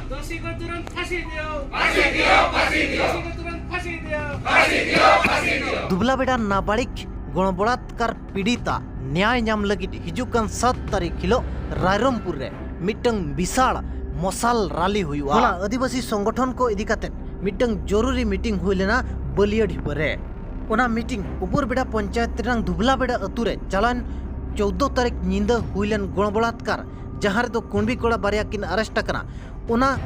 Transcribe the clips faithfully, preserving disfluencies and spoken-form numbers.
दोषी को तुरंत फांसी दियो। फांसी दियो, फांसी दियो। दोषी को तुरंत फांसी दियो। फांसी दियो, फांसी दियो। दुबलाबेड़ा नाबालिग गणबलात्कार पीड़िता न्याय ᱧᱟᱢ ᱞᱟᱹᱜᱤᱫ ᱦᱤᱡᱩᱜ ᱠᱟᱱ ᱥᱟᱛ ᱛᱟᱹᱨᱤᱠᱷ ᱦᱤᱞᱳᱜ ᱨᱟᱭᱨᱚᱝᱯᱩᱨ ᱨᱮ ᱢᱤᱫᱴᱟᱝ ᱵᱤᱥᱟᱞ ᱢᱚᱥᱟᱞ ᱨᱟᱞᱤ ᱦᱩᱭᱩᱜᱼᱟ᱾ ᱦᱚᱞᱟ ᱟᱹᱫᱤᱵᱟᱹᱥᱤ ᱥᱚᱝᱜᱚᱴᱷᱚᱱ ᱠᱚ ᱤᱫᱤ ᱠᱟᱛᱮ ᱢᱤᱫᱴᱟᱝ ᱡᱚᱨᱩᱨᱤ ᱢᱤᱴᱤᱝ ᱦᱩᱭ ᱞᱮᱱᱟ ᱵᱟᱹᱞᱤᱭᱟᱹ ᱰᱷᱤᱯᱟᱹ ᱨᱮ᱾ ᱚᱱᱟ ᱢᱤᱴᱤᱝ ᱩᱯᱩᱨᱵᱮᱲᱟ ᱯᱚᱧᱪᱟᱭᱮᱛ ᱨᱮᱱᱟᱝ ᱫᱩᱵᱞᱟᱵᱮᱲᱟ ᱟᱹᱛᱩ ᱨᱮ ᱪᱟᱞᱟᱣᱮᱱ ᱪᱳᱫᱽᱫᱳ ᱛᱟᱹᱨᱤᱠᱷ ᱧᱤᱫᱟᱹ ᱦᱩᱭ ᱞᱮᱱ ᱜᱚᱲᱚ ᱵᱚᱞᱟᱛᱠᱟᱨ, ᱡᱟᱦᱟᱸ ᱨᱮᱫᱚ ᱠᱩᱬᱵᱤ ᱠᱚᱲᱟ ᱵᱟᱨᱭᱟ ᱠᱤᱱ ᱟᱨᱮᱥᱴ ᱟᱠᱟᱱᱟ, ᱚᱱᱟ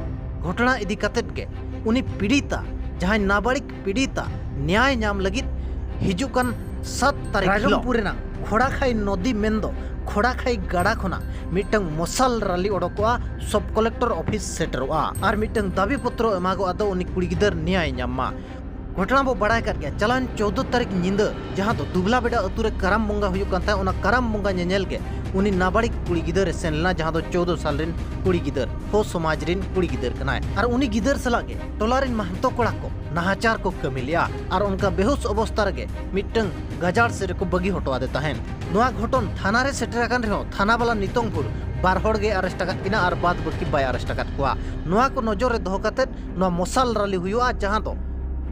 ᱜᱷᱚᱴᱚᱱᱟ ᱤᱫᱤ ᱠᱟᱛᱮᱫ ᱜᱮ ᱩᱱᱤ ᱯᱤᱲᱤᱛᱟ, ᱡᱟᱦᱟᱸᱭ ᱱᱟᱵᱟᱲᱤᱠ ᱯᱤᱲᱤᱛᱟ, ᱱᱮᱭᱟᱭ ᱧᱟᱢ ᱞᱟᱹᱜᱤᱫ ᱦᱤᱡᱩᱜ ᱠᱟᱱ ᱥᱟᱛ ᱛᱟᱹᱨᱤᱠᱷ ᱦᱤᱞᱳᱜ ᱨᱟᱭᱨᱚᱝᱯᱩᱨ ᱨᱮᱱᱟᱜ ᱠᱷᱚᱲᱟᱠᱷᱟᱭ ᱱᱚᱫᱤ ᱢᱮᱱᱫᱚ ᱠᱷᱚᱲᱟᱠᱷᱟᱭ ᱜᱟᱰᱟ ᱠᱷᱚᱱᱟᱜ ᱢᱤᱫᱴᱟᱝ ᱢᱚᱥᱟᱞ ᱨᱟᱞᱤ ᱚᱰᱚᱠᱚᱜᱼᱟ, ᱥᱚᱵ ᱠᱚᱞᱮᱠᱴᱚᱨ ᱚᱯᱷᱤᱥ ᱥᱮᱴᱮᱨᱚᱜᱼᱟ ᱟᱨ ᱢᱤᱫᱴᱟᱝ ᱫᱟᱹᱵᱤ ᱯᱚᱛᱨᱚ ᱮᱢᱟᱜᱚᱜᱼᱟ ᱫᱚ ᱩᱱᱤ ᱠᱩᱲᱤ ᱜᱤᱫᱟᱹᱨ ᱱᱮᱭᱟᱭ ᱧᱟᱢ ᱢᱟ᱾ ᱜᱷᱚᱴᱚᱱᱟ ᱵᱚ ᱵᱟᱲᱟᱭ ᱠᱟᱫ ᱜᱮᱭᱟ, ᱪᱟᱞᱟᱣᱮᱱ ᱪᱳᱫᱽᱫᱳ ᱛᱟᱹᱨᱤᱠᱷ ᱧᱤᱫᱟᱹ ᱡᱟᱦᱟᱸ ᱫᱚ ᱫᱩᱵᱞᱟ ᱵᱮᱰᱟ ᱟᱹᱛᱩ ᱨᱮ ᱠᱟᱨᱟᱢ ᱵᱚᱸᱜᱟ ᱦᱩᱭᱩᱜ ᱠᱟᱱ ᱛᱟᱦᱮᱸᱫ, ᱚᱱᱟ ᱠᱟᱨᱟᱢ ᱵᱚᱸᱜᱟ ᱧᱮᱧᱮᱞ ᱜᱮ ᱩᱱᱤ ᱱᱟᱵᱟᱲᱤᱠ ᱠᱩᱲᱤ ᱜᱤᱫᱟᱹᱨ ᱮ ᱥᱮᱱ ᱞᱮᱱᱟ, ᱡᱟᱦᱟᱸ ᱫᱚ ᱪᱳᱫᱽᱫᱳ ᱥᱟᱞ ᱨᱮᱱ ᱠᱩᱲᱤ ᱜᱤᱫᱟᱹᱨ, ᱦᱳ ᱥᱚᱢᱟᱡᱽ ᱨᱮᱱ ᱠᱩᱲᱤ ᱜᱤᱫᱟᱹᱨ ᱠᱟᱱᱟᱭ᱾ ᱟᱨ ᱩᱱᱤ ᱜᱤᱫᱟᱹᱨ ᱥᱟᱞᱟᱜ ᱜᱮ ᱴᱚᱞᱟ ᱨᱮᱱ ᱢᱟᱦᱟᱱᱛᱚ ᱠᱚᱲᱟ ᱠᱚ ᱱᱟᱦᱟᱪᱟᱨ ᱠᱚ ᱠᱟᱹᱢᱤ ᱞᱮᱜᱼᱟ ᱟᱨ ᱚᱱᱠᱟ ᱵᱮᱦᱩᱥ ᱚᱵᱚᱥᱛᱟ ᱨᱮᱜᱮ ᱢᱤᱫᱴᱟᱝ ᱜᱟᱡᱟᱲ ᱥᱮᱫ ᱨᱮᱠᱚ ᱵᱟᱹᱜᱤ ᱦᱚᱴᱚ ᱟᱫᱮ ᱛᱟᱦᱮᱸᱫ᱾ ᱱᱚᱣᱟ ᱜᱷᱚᱴᱚᱱ ᱛᱷᱟᱱᱟ ᱨᱮ ᱥᱮᱴᱮᱨ ᱟᱠᱟᱱ ᱨᱮᱦᱚᱸ ᱛᱷᱟᱱᱟ ᱵᱟᱞᱟ ᱱᱤᱛᱚᱝ ᱵᱷᱳᱨ ᱵᱟᱨ ᱦᱚᱲ ᱜᱮ ᱟᱨᱮᱥᱴ ᱟᱠᱟᱫ ᱠᱤᱱᱟ ᱟᱨ ᱵᱟᱫ ᱵᱟᱹᱠᱤ ᱵᱟᱭ ᱟᱨᱮᱥᱴ ᱟᱠᱟᱫ ᱠᱚᱣᱟ᱾ ᱱᱚᱣᱟ ᱠᱚ ᱱᱚᱡᱚᱨ ᱨᱮ ᱫᱚᱦᱚ ᱠᱟᱛᱮᱫ ᱱᱚᱣᱟ ᱢᱚᱥᱟᱞ ᱨᱟᱞᱤ ᱦᱩᱭᱩᱜᱼᱟ, ᱡᱟᱦᱟᱸ ᱫᱚ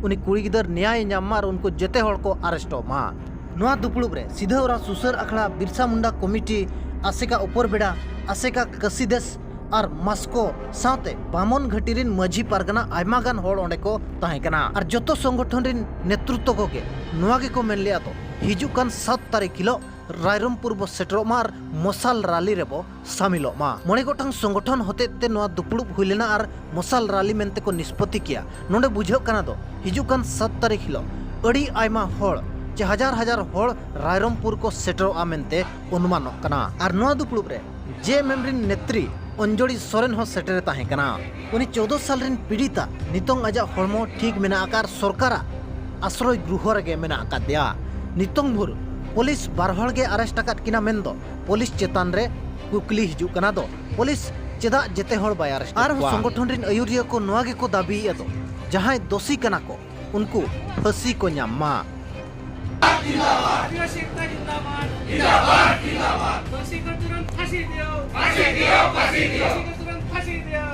ᱩᱱᱤ ᱠᱩᱲᱤ ᱜᱤᱫᱟᱹᱨ ᱱᱮᱭᱟᱭᱮ ᱧᱟᱢ ᱢᱟ ᱟᱨ ᱩᱱᱠᱩ ᱡᱮᱛᱮ ᱦᱚᱲ ᱠᱚ ᱟᱨᱮᱥᱴᱚᱜ ᱢᱟ᱾ ᱱᱚᱣᱟ ᱫᱩᱯᱲᱩᱵ ᱨᱮ ᱥᱤᱫᱷᱟᱹ ᱚᱨᱟ ᱥᱩᱥᱟᱹᱨ ᱟᱠᱷᱲᱟ, ᱵᱤᱨᱥᱟ ᱢᱩᱱᱰᱟ ᱠᱚᱢᱤᱴᱤ, ᱟᱥᱮᱠᱟ ᱩᱯᱚᱨ ᱵᱮᱰᱟ, ᱟᱥᱮᱠᱟ ᱠᱟᱥᱤᱫᱮᱥ ᱟᱨ ᱢᱟᱥᱠᱳ ᱥᱟᱶᱛᱮ ᱵᱟᱢᱚᱱ ᱜᱷᱟᱹᱴᱤ ᱨᱤᱱ ᱢᱟᱹᱡᱷᱤ ᱯᱟᱨᱜᱟᱱᱟ ᱟᱭᱢᱟ ᱜᱟᱱ ᱦᱚᱲ ᱚᱸᱰᱮ ᱠᱚ ᱛᱟᱦᱮᱸ ᱠᱟᱱᱟ᱾ ᱟᱨ ᱡᱚᱛᱚ ᱥᱚᱝᱜᱚᱴᱷᱚᱱ ᱨᱤᱱ ᱱᱮᱛᱨᱩᱛᱛᱚ ᱠᱚᱜᱮ ᱱᱚᱣᱟ ᱜᱮᱠᱚ ᱢᱮᱱ ᱞᱮᱫᱼᱟ ᱫᱚ, ᱦᱤᱡᱩᱜ ᱠᱟᱱ ᱥᱟᱛ ᱛᱟᱹᱨᱤᱠᱷ ᱦᱤᱞᱳᱜ ᱨᱟᱭᱨᱚᱝᱯᱩᱨ ᱵᱚ ᱥᱮᱴᱮᱨᱚᱜ ᱢᱟ ᱟᱨ ᱢᱚᱥᱟᱞ ᱨᱟᱞᱤ ᱨᱮᱵᱚ ᱥᱟᱢᱤᱞᱚᱜ ᱢᱟ᱾ ᱢᱚᱬᱮ ᱜᱚᱴᱟᱝ ᱥᱚᱝᱜᱚᱴᱷᱚᱱ ᱦᱚᱛᱮᱡ ᱛᱮ ᱱᱚᱣᱟ ᱫᱩᱯᱲᱩᱵ ᱦᱩᱭ ᱞᱮᱱᱟ ᱟᱨ ᱢᱚᱥᱟᱞ ᱨᱟᱞᱤ ᱢᱮᱱᱛᱮ ᱠᱚ ᱱᱤᱥᱯᱚᱛᱤ ᱠᱮᱭᱟ᱾ ᱱᱚᱰᱮ ᱵᱩᱡᱷᱟᱹᱜ ᱠᱟᱱᱟ ᱫᱚ, ᱦᱤᱡᱩᱜ ᱠᱟᱱ ᱥᱟᱛ ᱛᱟᱹᱨᱤᱠᱷ ᱦᱤᱞᱳᱜ ᱟᱹᱰᱤ ᱟᱭᱢᱟ ᱦᱚᱲ ᱪᱮ ᱦᱟᱡᱟᱨ ᱦᱟᱡᱟᱨ ᱦᱚᱲ ᱨᱟᱭᱨᱚᱝᱯᱩᱨ ᱠᱚ ᱥᱮᱴᱮᱨᱚᱜᱼᱟ ᱢᱮᱱᱛᱮ ᱚᱱᱩᱢᱟᱱᱚᱜ ᱠᱟᱱᱟ᱾ ᱟᱨ ᱱᱚᱣᱟ ᱫᱩᱯᱲᱩᱵ ᱨᱮ ᱡᱮ ᱮᱢ ᱮᱢ ᱨᱤᱱ ᱱᱮᱛᱨᱤ ᱚᱧᱡᱚᱲᱤ ᱥᱚᱨᱮᱱ ᱦᱚᱸ ᱥᱮᱴᱮᱨᱮ ᱛᱟᱦᱮᱸ ᱠᱟᱱᱟ᱾ ᱩᱱᱤ ᱪᱳᱫᱽᱫᱳ ᱥᱟᱞ ᱨᱤᱱ ᱯᱤᱲᱤᱛᱟ ᱱᱤᱛᱚᱝ ᱟᱡᱟᱜ ᱦᱚᱲᱢᱚ ᱴᱷᱤᱠ ᱢᱮᱱᱟᱜ ᱟᱠᱟᱫ ᱟᱨ ᱥᱚᱨᱠᱟᱨᱟᱜ ᱟᱥᱨᱚᱭ ᱜᱨᱩᱦᱚ ᱨᱮᱜᱮ ᱢᱮᱱᱟᱜ ᱟᱠᱟᱫᱮᱭᱟ᱾ ᱱᱤᱛᱚᱝ ᱵᱷᱳᱨ ᱯᱩᱞᱤᱥ ᱵᱟᱨ ᱦᱚᱲ ᱜᱮ ᱟᱨᱮᱥᱴ ᱟᱠᱟᱫ ᱠᱤᱱᱟ ᱢᱮᱱᱫᱚ ᱯᱩᱞᱤᱥ ᱪᱮᱛᱟᱱ ᱨᱮ ᱠᱩᱠᱞᱤ ᱦᱤᱡᱩᱜ ᱠᱟᱱᱟ ᱫᱚ, ᱯᱩᱞᱤᱥ ᱪᱮᱫᱟᱜ ᱡᱮᱛᱮ ᱦᱚᱲ ᱵᱟᱭ ᱟᱨᱮᱥᱴ ᱟᱨᱦᱚᱸ ᱠᱚᱣᱟ? ᱥᱚᱝᱜᱚᱴᱷᱚᱱ ᱨᱤᱱ ᱟᱹᱭᱩᱨᱤᱭᱟᱹ ᱠᱚ ᱱᱚᱣᱟ ᱜᱮᱠᱚ ᱫᱟᱹᱵᱤᱭᱮᱫᱼᱟ ᱫᱚ, ᱡᱟᱦᱟᱸᱭ ᱫᱳᱥᱤ ᱠᱟᱱᱟ ᱠᱚ ᱩᱱᱠᱩ ᱯᱷᱟᱹᱥᱤ ᱠᱚ ᱧᱟᱢ ᱢᱟ᱾ आदिवासी एकता जिंदाबाद। जिंदाबाद, जिंदाबाद। दोषी को तुरंत फांसी दियो। फांसी दियो, फांसी दियो। दोषी को तुरंत फांसी दियो।